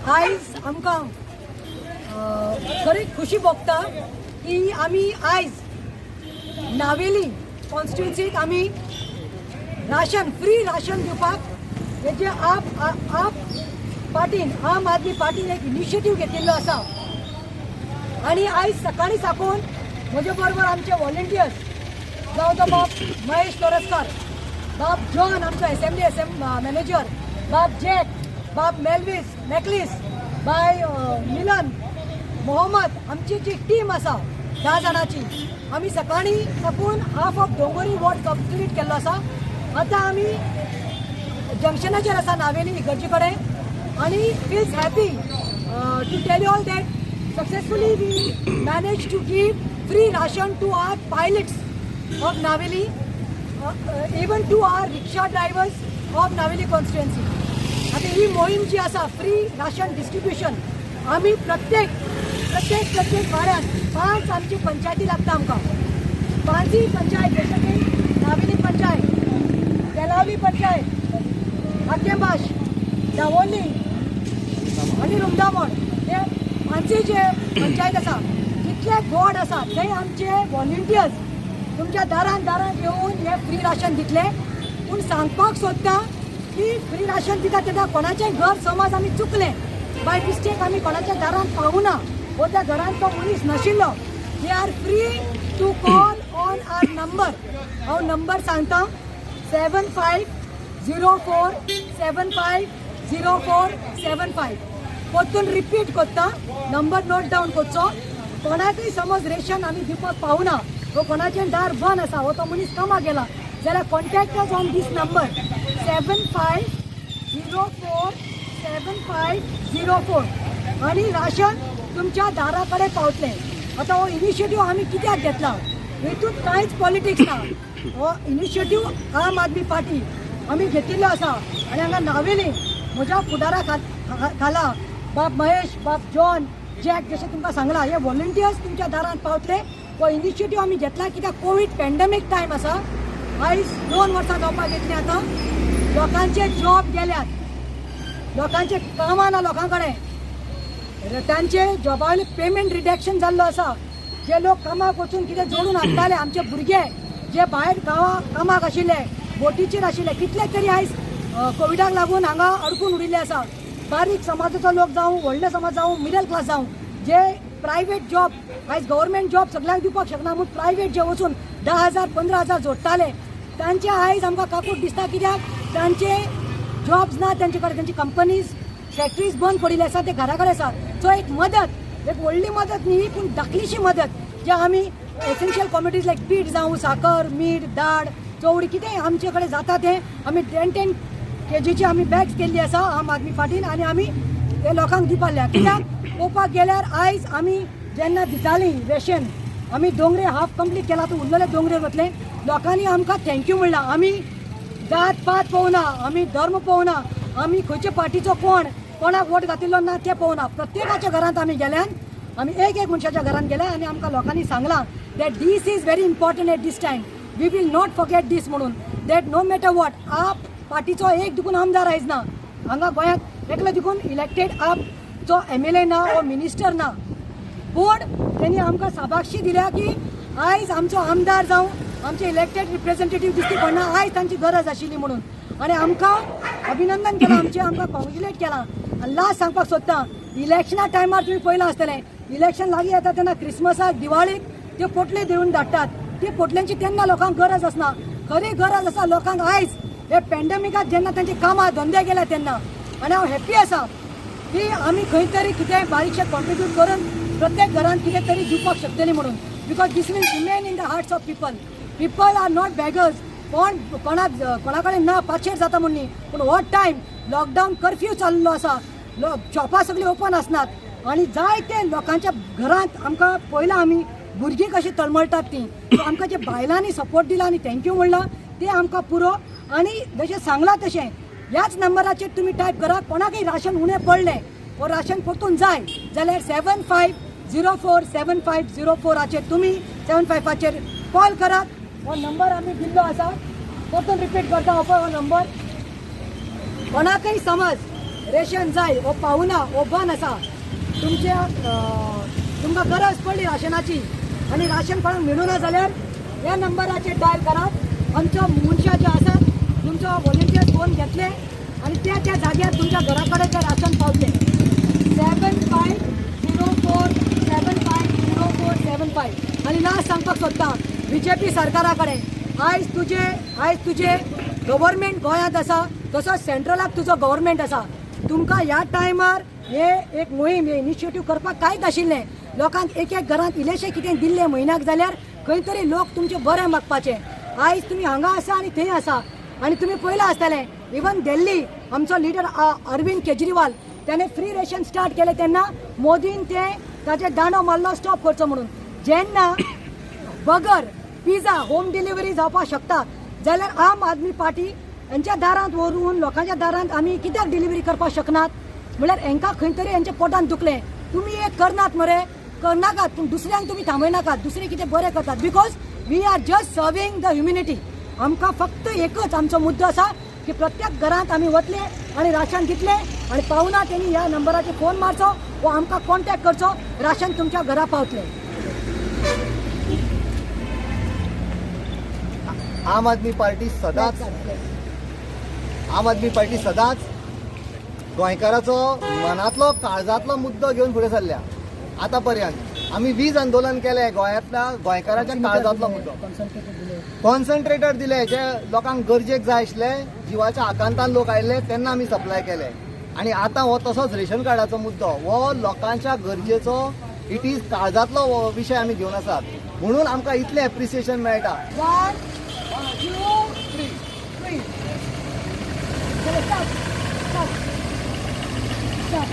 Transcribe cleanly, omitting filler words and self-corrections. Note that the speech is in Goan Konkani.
आयज आमकां खरी खुशी भोगता की आमी आयज नावेली कॉन्स्टिट्युन्सीक आमी राशन, फ्री राशन दिवपाक हे जे आप आप पार्टीन, आम आदमी पार्टीन एक इनिशिएटीव घेतिल्लो आसा. आनी आयज सकाळीं साकून म्हजे बरोबर आमचे व्हॉलंटियर्स जावं तो बाब महेश तोरस्कर, बाब जॉन आमचो एसेंब्ली मॅनेजर, बाब जॅक, बाब मेल्वीस मेकलीस, बाय मिलन मोहम्मद, आमची जी टीम आसा 10 जाणांची, आमी सकाळीं साकून हाफ ऑफ दोंगोरी वॉर्ड कंप्लीट केल्लो आसा. आतां आमी जंक्शनाचेर आसा नावेली इगर्जे कडेन आनी feels happy to tell you all that successfully we manage to give free ration to our pilots of Navelim, even to our rickshaw drivers of Navelim constituency. आतां ही मोहीम जी आसा फ्री राशन डिस्ट्रिब्युशन, आमी प्रत्येक प्रत्येक प्रत्येक वाड्यान 5 आमची पंचायती लागता आमकां, 5 पंचायत, जशें की नावेली पंचायत, तेलावली पंचायत, आकेंबाश, दावोली आनी रुमदामोड, हे 5 जे पंचायत आसा जितले वॉर्ड आसा थंय आमचे व्हॉलंटियर्स तुमच्या दारान दारान येवन हे फ्री राशन दितले. पूण सांगपाक सोदता की फ्री राशन दिता तेन्ना कोणाचें घर समज आमी चुकलें, बाय मिस्टेक आमी कोणाच्या दारान पावना वो त्या घरान तो मनीस नाशिल्लो, they are free to call on our number. हांव नंबर सांगता 7504 7504 75. परतून रिपीट करता, नंबर नोट डावन करचो. कोणाकय समज रेशन आमी दिवपाक पावना वो कोणाचें दार बंद आसा वो तो मनीस कामाक गेला जाल्यार contact us on this number 7504 7504 आनी राशन तुमच्या दारा कडेन पावतलें. आतां हो इनिशिएटीव आमी कित्याक घेतला, हेतून कांयच पॉलिटिक्स ना. हो इनिशिएटीव आम आदमी पार्टी आमी घेतिल्लो आसा आनी हांगा नावेली म्हज्या फुडारा खाला बाब महेश, बाब जॉन, जॅक जशें तुमकां सांगलां, हे व्हॉलंटियर्स तुमच्या दारान पावतले. हो इनिशिएटीव आमी घेतला कित्याक कोवीड पॅन्डेमीक टायम आसा. आयज 2 वर्सां जावपाक येतलीं आतां, लोकांचे जॉब गेल्यात, लोकांचे कामां ना, लोकां कडेन तांचे जॉबा वयले पेमेंट रिडक्शन जाल्लो आसा. जे लोक कामाक वचून कितें जोडून हाडटाले, आमचे भुरगे जे भायर गांवां कामाक आशिल्ले, बोटीचेर आशिल्ले, कितले तरी आयज कोविडाक लागून हांगा अडकून उरिल्ले आसा. बारीक समाजाचो लोक जावं, व्हडले समाज जावं, मिडल क्लास जावं, जे प्रायवेट जॉब आयज गव्हर्मेंट जॉब सगळ्यांक दिवपाक शकना म्हूण प्रायवेट जे वचून 10,000 15,000 जोडटाले तांचे आयज आमकां काकूट दिसता कित्याक तांचे जॉब्स ना तांचे कडेन, तांची कंपनीज फॅक्टरीज बंद पडिल्ले आसा, ते घरा कडेन आसा. सो एक मदत, एक व्हडली मदत न्ही पूण धाकलीशी मदत जे आमी एसेन्शियल कॉमोडिटीज लायक पीठ जावं, साकर, मीठ, दाळ, चवडी कितेंय आमचे कडेन जाता तें आमी 10-10 केजीची आमी बॅग्स केल्ली आसा आम आदमी पार्टीन आनी आमी ते लोकांक दिवपाक लागल्या. कित्याक पळोवपाक गेल्यार आयज आमी जेन्ना दिताली रेशन, आमी दोंगरे हाफ कंप्लीट केला, तो उरलेले दोंगरेर वतले. लोकांनी आमकां thank you म्हणलां. आमी जात पात पळोवना, आमी धर्म पळोवना, आमी खंयचे पार्टीचो कोण कोणाक वोट घातिल्लो ना तें पळोवना. प्रत्येकाच्या घरांत आमी गेल्यान, आमी एक एक मनशाच्या घरांत गेल्या आनी आमकां लोकांनी सांगलां that this is very important at this time, we will not forget this म्हणून, that no matter what. आप पार्टीचो एक देखून आमदार आयज ना हांगा गोंयांत, एकलो देखून इलेक्टेड आपचो MLA ना वो मिनिस्टर ना, पूण तेणी आमकां साबाक्षी दिल्या की आयज आमचो आमदार जावं आमचे इलेक्टेड रिप्रेझेंटेटीव दिसती पडना, आयज तांची गरज आशिल्ली म्हणून. आनी आमकां अभिनंदन केलां आमचें, आमकां कॉंग्रेच्युलेट केलां. आनी लास्ट सांगपाक सोदता, इलेक्शना टायमार तुमी पळयलां आसतलें, इलेक्शन लागीं येता तेन्ना क्रिसमसाक, दिवाळीक त्यो पोटले दिवन धाडटात. ते पोटल्यांची तेन्ना लोकांक गरज आसना, खरी गरज आसा लोकांक आयज हे पॅन्डेमिकात जेन्ना तांची कामां धंदे गेल्या तेन्ना. आनी हांव हॅप्पी आसा की आमी खंय तरी कितेंय बारीकशें कॉन्ट्रिब्यूट करून प्रत्येक घरान कितें तरी दिवपाक शकतली म्हणून, because this will remain in the hearts of people. People are not beggars. कोण कोणाक कोणा कडेन ना पाचशेर जाता म्हूण न्ही, पूण हो टायम लॉकडावन कर्फ्यू चाललो आसा, शॉपां सगळीं ओपन आसनात आनी जायते लोकांच्या घरांत आमकां पळयलां आमी भुरगीं कशीं तळमळटात तीं. सो आमकां जे बायलांनी सपोर्ट दिला आनी thank you म्हणलां तें आमकां पुरो. आनी जशें सांगलां तशें ह्याच नंबराचेर तुमी टायप करा, कोणाकय राशन उणें पडलें वो राशन परतून जाय जाल्यार 7504 7504 तुमी 75 कॉल करात. हो नंबर आमी दिल्लो आसा, परतून रिपीट करता हो पळय हो नंबर. कोणाकय समज रेशन जाय वो पावना वो बंद आसा, तुमच्या तुमकां गरज पडली राशनाची आनी राशन कोणाक मेळूना जाल्यार ह्या नंबराचेर डायल करात. आमचो मनशां जे आसात तुमचो व्हॉलंटियर्स फोन घेतले आनी त्या त्या जाग्यार तुमच्या घरा कडेन ते राशन पावतलें. 7504 7504 75. आनी लास्ट सांगपाक सोदता बीजेपी सरकारा कडेन, आयज तुजे गव्हर्मेंट गोंयांत आसा तसोच सेंट्रलाक तुजो गव्हर्मेंट आसा. तुमकां ह्या टायमार हे एक मोहीम हे इनिशिएटीव करपाक कांयच नाशिल्लें. लोकांक एक एक घरांत इल्लेशें कितें दिल्लें म्हयन्याक जाल्यार खंय तरी लोक तुमचें बरें मागपाचें. आयज तुमी हांगा आसा आनी थंय आसा आनी तुमी पयलां आसतलें इवन दिल्ली आमचो लिडर अरविंद केजरीवाल त्याने फ्री रेशन स्टार्ट केलें तेन्ना मोदीन ते ताचे दांडो मारलो स्टॉप करचो म्हणून. जेन्ना बगर पिझ्झा होम डिलिव्हरी जावपाक शकता जाल्यार आम आदमी पार्टी हेंच्या दारांत व्हरून लोकांच्या दारांत आमी कित्याक डिलिव्हरी करपाक शकनात? म्हळ्यार हेंकां खंय तरी हेंच्या पोटान दुखलें. तुमी एक करनात मरे, करनाकात, पूण दुसऱ्यांक तुमी थांबयनाकात, दुसरे कितें बरें करतात. Because we are just serving the humanity. आमकां फक्त एकच आमचो मुद्दो आसा की प्रत्येक घरांत आमी वतले आनी राशन दितले आनी पावना तेणी ह्या नंबराचेर फोन मारचो वो आमकां कॉन्टॅक्ट करचो, राशन तुमच्या घरा पावतलें. आम आदमी पार्टी सदांच गोंयकाराचो मनांतलो काळजांतलो मुद्दो घेवन फुडें सरल्या. आतां पर्यंत आमी वीज आंदोलन केलें, गोंयांतल्या गोंयकाराच्या काळजांतलो मुद्दो कॉन्सन्ट्रेटर दिले, जे लोकांक गरजेक जाय आशिल्ले, जिवाच्या आकांतान लोक आयिल्ले तेन्ना आमी सप्लाय केले. आनी आतां हो तसोच रेशन कार्डाचो मुद्दो हो लोकांच्या गरजेचो, it is काळजांतलो हो विशय आमी घेवन आसात, म्हणून आमकां इतलें एप्रिसिएशन मेळटा. 1 2 3 चलो स्टॉप स्टॉप स्टॉप.